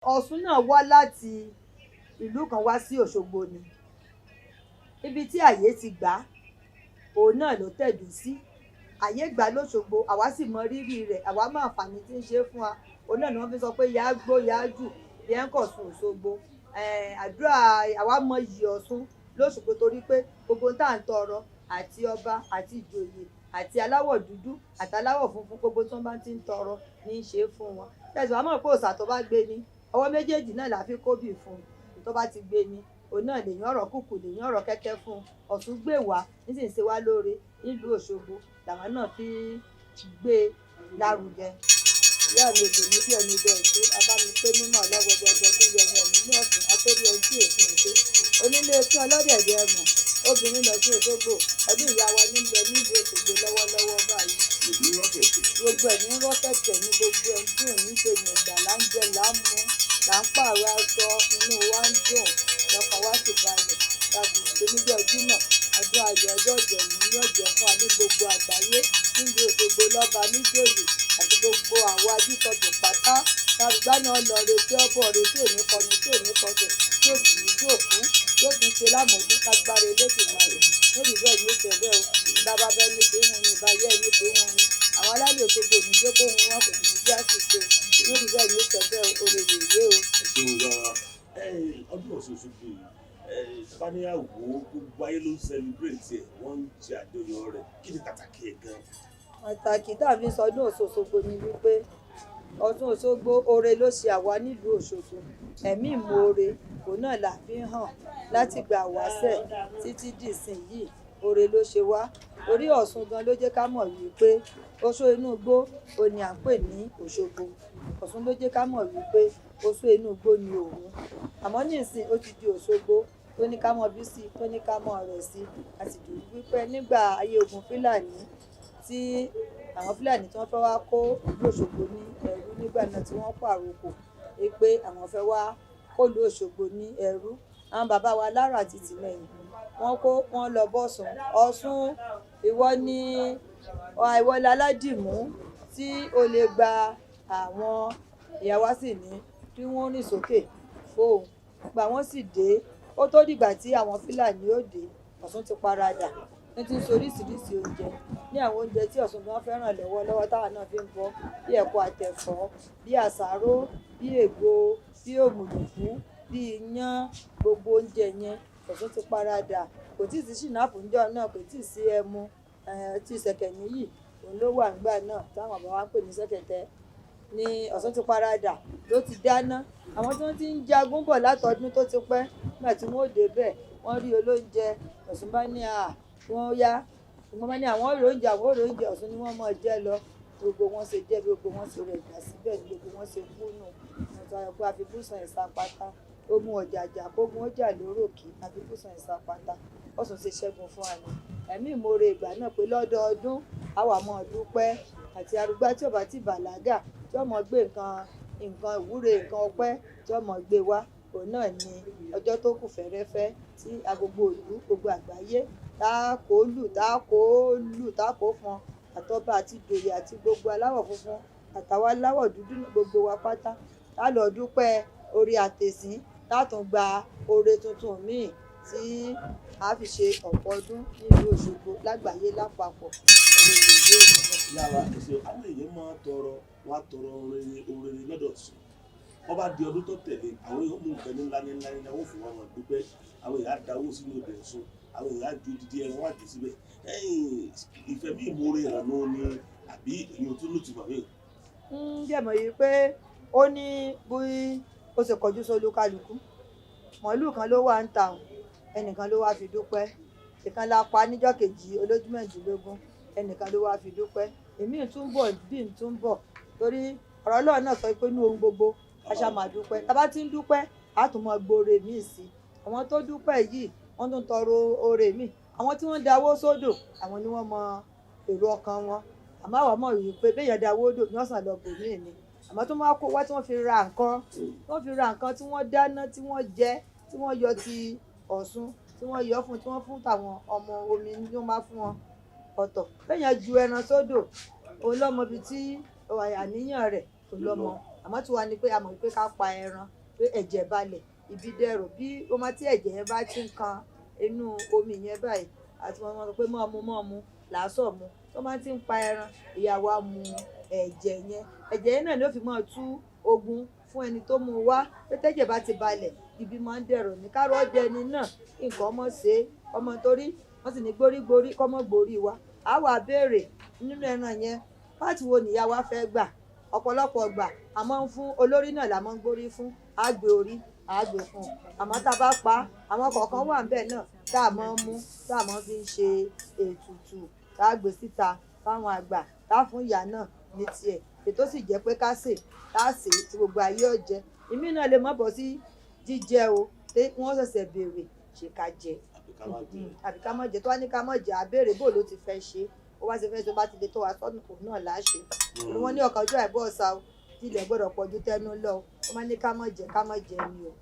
Ọ̀ṣun náà wá láti ìlú kan wá sí Òṣogbo ni. Ibi tí àyè ti gbà á, òun náà ló tẹ̀dó sí. Àyè gbà á lóṣogbo, àwa sì mọ rírì rẹ̀, àwa mọ àǹfààní tí ń ṣe fún wa. Òun náà ni wọ́n fi sọ pé yá gbó yá jù bí ẹ̀ ń kọ̀sùn Òṣogbo. Àdúrà àwa mọ iyì Ọ̀ṣun lóṣogbo torí pé gbogbo ohun tá à ń tọrọ àti ọba àti ìjòyè àti aláwọ̀ dúdú àti aláwọ̀ funfun, gbogbo tí wọ́n bá ti ń tọrọ ní í ṣe fún wọn. Tẹ̀sí wàá mọ̀ pé òòṣà tó bá gbé ni, ọwọ́ méjèèjì náà là fi kóbì fún un. Tó bá ti gbé ni, òun náà lèyàn ọ̀rọ̀ kúkú, lèyàn ọ̀rọ̀ kẹ́kẹ́ fún un. Ọ̀ṣun gbè wá, nísìnyí ṣe wá lóore nílùú Òṣogbo, làwa náà fi gbé lárugẹ. Ìyá mi òkè ní bí ẹni bẹ́ẹ̀ tó, abámi pé mímọ́ ọlọ́gbọgbọgbọ tó yẹ ẹni ẹ̀mí ní ọ̀sùn, atórí ẹni tí èsì ń ṣe. Onílé tí ọlọ́dẹ̀dẹ̀ ẹ̀mọ̀, obìnrin lọ sí Òṣogbo, ọdún ìyá wa ní bẹ nílùú Òṣogbo lọ́wọ́lọ́wọ́ báyìí. Gbogbo ẹ̀ ní rọ́kẹ̀kẹ̀ ní gbogbo ẹ̀ ń dùn ní ṣe ìgbà là ń jẹ, là ń mu, là ń pààrọ̀ aṣọ, inú wa ń dùn, lọ́kàn wa sì balẹ̀. Tàbí ìpèníjà Jímọ̀, ọdún ayọ̀, ọjọ́ ìdùnnú ní ọ̀jẹ̀ fún wa ní gbogbo àgbáyé, nílùú Òṣogbo lọ́ba níjòyè àti gbogbo àwa ajísọjù pátá. Tàrúgbá náà lọ re tí ó bọ̀ re tí ò ní kọnu, tí ò ní kọsẹ̀, tí ò sì ní dòkú, yóò tún ṣe lámọ̀ọ́dún lágbára Elédùmarè. Lórí bẹ́ẹ̀ ni ó ṣe bẹ́ẹ̀ o. Bàbá bẹ́ẹ̀ ni kì í hun ni, ìbá yẹ́ ẹni kì í hun ni. Àwọn alálẹ̀ Òṣogbo ò ní jẹ́ kó hun wọn, kò sì ní jẹ́ àṣìṣe. Lórí bẹ́ẹ̀ ni ó ṣe bẹ́ẹ̀ o, ore yèyé o. Ẹ ṣeun gan-an. Ọdún Ọ̀ṣun Òṣogbo yìí, tábáníyàwó gbogbo ayé ló ń celebrate ẹ̀, wọ́n ń ṣe àjọyọ̀ rẹ̀. Kí ni pàtàkì ẹ̀ gan-an? Pàtàkì tá a fi ń sọdún Ọ̀ṣun Òṣogbo ni wípé ọdún Òṣogbo oore ló ṣe àwa nílùú Òṣogbo. Ẹ̀mí ìmoore òun náà là fi ń hàn láti gbà wáṣẹ̀ títí di ìsìn yìí. Oore ló ṣe wá. Orí Ọ̀ṣun gan ló jẹ́ ká mọ̀ wípé oṣó inú igbó òun ni à ń pè ní Òṣogbo. Ọ̀ṣun ló jẹ́ ká mọ̀ wípé oṣó inú igbó ni òun. Àmọ́ nísìnyí ó ti di Òṣogbo tó ní ká mọ̀ bí sí, tó ní ká mọ̀ rẹ̀ sí. A sì dùn wípé nígbà ayé ogun Fúlàní tí àwọn Fúlàní tí wọ́n fẹ́ wá kó ìlú Òṣogbo ní ẹrú nígbà náà tí wọ́n pàrokò wípé àwọn fẹ́ wá kó ìlú Òṣogbo ní ẹrú. Àwọn bàbá wa Lárò àti Tìmẹ̀yìn, wọ́n kó wọn lọ bọ́ṣun. Ọ̀ṣun, ìwọ ni, ìwọ ni aládìmú tí o lè gba àwọn ìyá wa sì ní kí wọ́n rìn sókè fóun. Ìgbà wọ́n sì dé, ó tó dìgbà tí àwọn Fúlàní ó dé, Ọ̀ṣun ti paradà. Ní ti ń ṣe oríṣiríṣi oúnjẹ. Ní àwọn oúnjẹ tí Ọ̀ṣun gan fẹ́ràn lọ́wọ́lọ́wọ́ táwa náà fi ń bọ́, bí ẹ̀kọ àtẹ̀fọ́, bí àsáró, bí ègbò, bí òmùlùkù, bí iyán, gbogbo oúnjẹ yẹn Ọ̀ṣun ti paradà. Kò tíì sí ṣìnáàpù níjọ́ náà, kò tíì sí ẹmu, tí ṣẹ̀kẹ̀ níyì, òun ló wà nígbà náà táwọn bàbá wa ń pè ní ṣẹ̀kẹ̀tẹ̀. Ni Ọ̀ṣun ti paradà ló ti dáná. Àwọn tí wọ́n ti ń jagun bọ̀ látọdún tó ti pẹ́, nígbà tí wọ́n ó dé bẹ́ẹ̀, wọ́n rí olóúnjẹ. Ọ̀ṣun bá ní à, wọ́n yá. Wọ́n bá ní àwọn ó rí oúnjẹ, àwọn ó rí oúnjẹ. Ọ̀ṣun ni wọ́n mọ̀ jẹ lọ. Gbogbo wọn ṣe jẹ́, gbogbo wọn ṣe rẹ̀ gbà síbẹ̀ ni gbogbo wọn ṣe kú nù. Wọ́n sọ pé a fi búṣan ìsapata. Ogun ọ̀jàjà kógun ó jà lórókè, a fi búṣan ìsapata. Ọ̀ṣun ṣe ṣẹ́gun fún wa ni. Ẹ̀mí ìmoore ìgbà náà pé lọ́dọọdún àwa mọ̀ dúpẹ́ àti arúgbá tí ò bá ti bàlágà tí ó mọ̀ gbé nǹkan, nǹkan ìwúre, nǹkan ọpẹ́ tí ó mọ̀ gbé wá. Òun náà ni ọjọ́ tó kù fẹ́ẹ́rẹ́fẹ́ tí agbogbo ìlú, gbogbo àgbáyé tá kó lù, tá kó lù, tá kó fọn, àtọba àti ìjòyè àti gbogbo aláwọ̀ funfun àtàwa aláwọ̀ dúdú gbogbo wa pátá. Tá lọ dúpẹ́ oore àtẹ̀sìn, tá tún gba oore tuntun míì tí a fi ṣe ọ̀pọ̀ ọdún nílùú Òṣogbo lágbàáyé lápapọ̀. Oore yèyé o. Ìyá wa, ẹ̀ṣẹ̀ àwọn èèyàn máa ń tọrọ, wọ́n á tọrọ oore, oore lọ́dọ̀ Ọ̀ṣun. Wọ́n bá di ọdún tó tẹ̀lé, àwọn èèyàn mú nǹkan ní ńlá ní ńlá ní ńlá, wọ́n fún wọn máa dúpẹ́. Àwọn èèyàn á dáwó sínú odò Ọ̀ṣun, àwọn èèyàn á ju odidi ẹran wọ́n á jù síbẹ̀. Ìfẹ́ bí ìmoore hàn ló ní àbí èèyàn tó lùtùmọ̀ mí. Ń jẹ́ mọ̀ yìí pé ó ní bí ó ṣe kọjú sí olúkálùkù. Màlúù kan ló wà ń ta òun, ẹnìkan ló wá fi dúpẹ́. Ìkan la pa níjọ́ kejì olójú mẹ́rìndínlógún, ẹnìkan ló wá fi dúpẹ́. Èmi tún bọ̀, bí n tún bọ̀ torí ọ̀rọ̀ Ọlọ́run náà sọ pé ní ohun gbogbo a ṣá máa dúpẹ́. Tá bá ti ń dúpẹ́, a tún mọ gbóore míì sí. Àwọn tó dúpẹ́ yìí, wọ́n tún tọrọ oore míì. Àwọn tí wọ́n ń dáwó sódò, àwọn ni wọ́n mọ èrò ọkàn wọn. Àmọ́ àwa mọ̀ wípé bí èèyàn dáwó sódò, ní ọ̀sán lọ bò míì ni. Àmọ́ tó máa kó wá tí wọ́n fi ra nǹkan, wọ́n fi ra nǹkan tí wọ́n dáná, tí wọ́n jẹ, tí wọ́n yọ ti Ọ̀ṣun, tí wọ́n yọ fún, tí wọ́n fún tàwọn ọmọ omi ni wọ́n máa fún wọn ọ̀tọ̀. Bí èèyàn ju ẹran sódò, òun ló mọ ibi tí àníyàn rẹ̀, òun ló mọ. Àmọ́ Àmọ́ tí wàá ní pé a mọ̀ pé ká pa ẹran pé ẹ̀jẹ̀ balẹ̀ ibi dẹ̀rọ̀, bí ó máa tí ẹ̀jẹ̀ yẹn bá ti ń kan inú omi yẹn báyìí, àti wọn sọ pé mọ́ mu mọ́ mu làásọ̀ mu, tó máa ti ń pa ẹran, ìyá wa mu ẹ̀jẹ̀ yẹn. Ẹ̀jẹ̀ yẹn náà ló fi máa tú ogun fún ẹni tó mú wá, pé tẹ́jẹ̀ bá ti balẹ̀ ibi máa ń dẹ̀rọ̀ ní kárọ̀ dẹni náà kí nǹkan ọmọ ṣe é ọmọ, torí wọ́n sì ní gbórígbórí kọ́mọ gborí wa. Á wà béèrè nínú ẹran yẹn, pàtì wo nìyá wa fẹ́ gbà. Ọ̀pọ̀lọpọ̀ gbà a máa ń fún olórí náà la máa ń gbórí fún, á gbé orí, á gbé fún un. Àmọ́ tá a bá pa á, àwọn kọ̀ọ̀kan wà níbẹ̀ náà tá a máa ń mú, tá a máa fi ń ṣe ètùtù, tá a gbé síta fáwọn àgbà, tá a fún ìyá náà ní tiẹ̀. Ètò sì jẹ́ pé ká sè, tá a sè tí gbogbo ayé ó jẹ. Ìmí náà lè má bọ́ sí jíjẹ o, tí wọ́n ṣẹ̀ṣẹ̀ béèrè ṣe ká jẹ àbí ká má jẹ. Àbí ká má jẹ. Tó wá ní ká má jẹ, á béèrè bó ló ti fẹ́ ṣe. Ó wá ṣe fẹ́ tó bá ti lè tó wa sọ́nù, òun náà là á ṣe. Torí wọ́n ní ọ̀kan ojú àìbọ̀ ọ̀sà o, tilẹ̀ gbọ́dọ̀ pọ̀ ju tẹnu lọ o. Wọ́n máa ní ká má jẹ, ká má jẹ ni o.